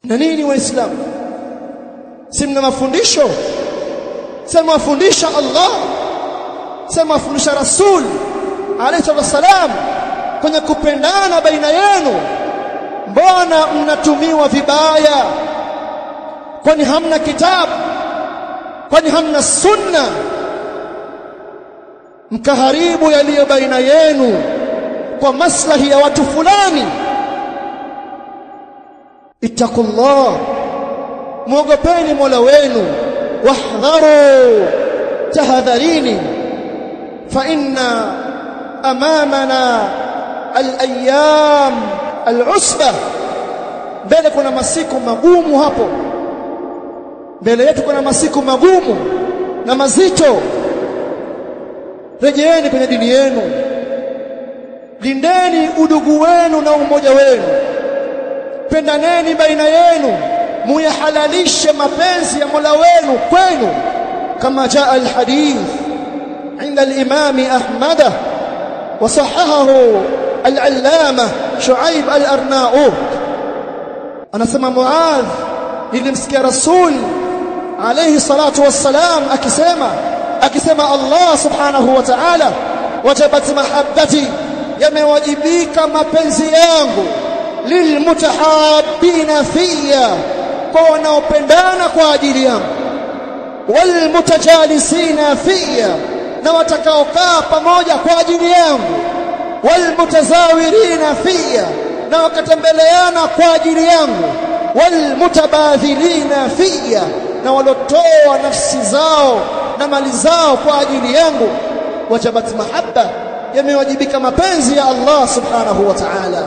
Na nini Waislamu? Si mna mafundisho? Sema mafundisha Allah, sema mafundisha Rasul alayhi wasallam kwenye kupendana baina yenu. Mbona mnatumiwa vibaya? Kwani hamna kitabu? Kwani hamna sunna? Mkaharibu yaliyo baina yenu kwa maslahi ya watu fulani. Ittaqullah, muogopeni Mola wenu. Wahdharu, tahadharini, fa inna amamana al-ayyam al-usba. Mbele kuna masiku magumu hapo, mbele yetu kuna masiku magumu na mazito. Rejeeni kwenye dini yenu, lindeni udugu wenu na umoja wenu, pendaneni baina yenu, muyahalalishe mapenzi ya Mola wenu kwenu, kama jaa alhadith عند الإمام أحمد وصححه العلامة شعيب الأرناؤوط. Anasema Muadh, nilimsikia Rasul alayhi salatu wassalam akisema Allah subhanahu wa ta'ala, wajabat mahabbati, yamewajibika mapenzi yangu, lilmutahabbina fiyya, kwa wanaopendana kwa ajili yangu, walmutajalisina fiyya, na watakaokaa pamoja kwa ajili yangu, walmutazawirina fiyya, na wakatembeleana kwa ajili yangu, walmutabadhilina fiyya, na walotoa nafsi zao na mali zao kwa ajili yangu. Wajabat mahabba, yamewajibika mapenzi ya Allah subhanahu wa ta'ala.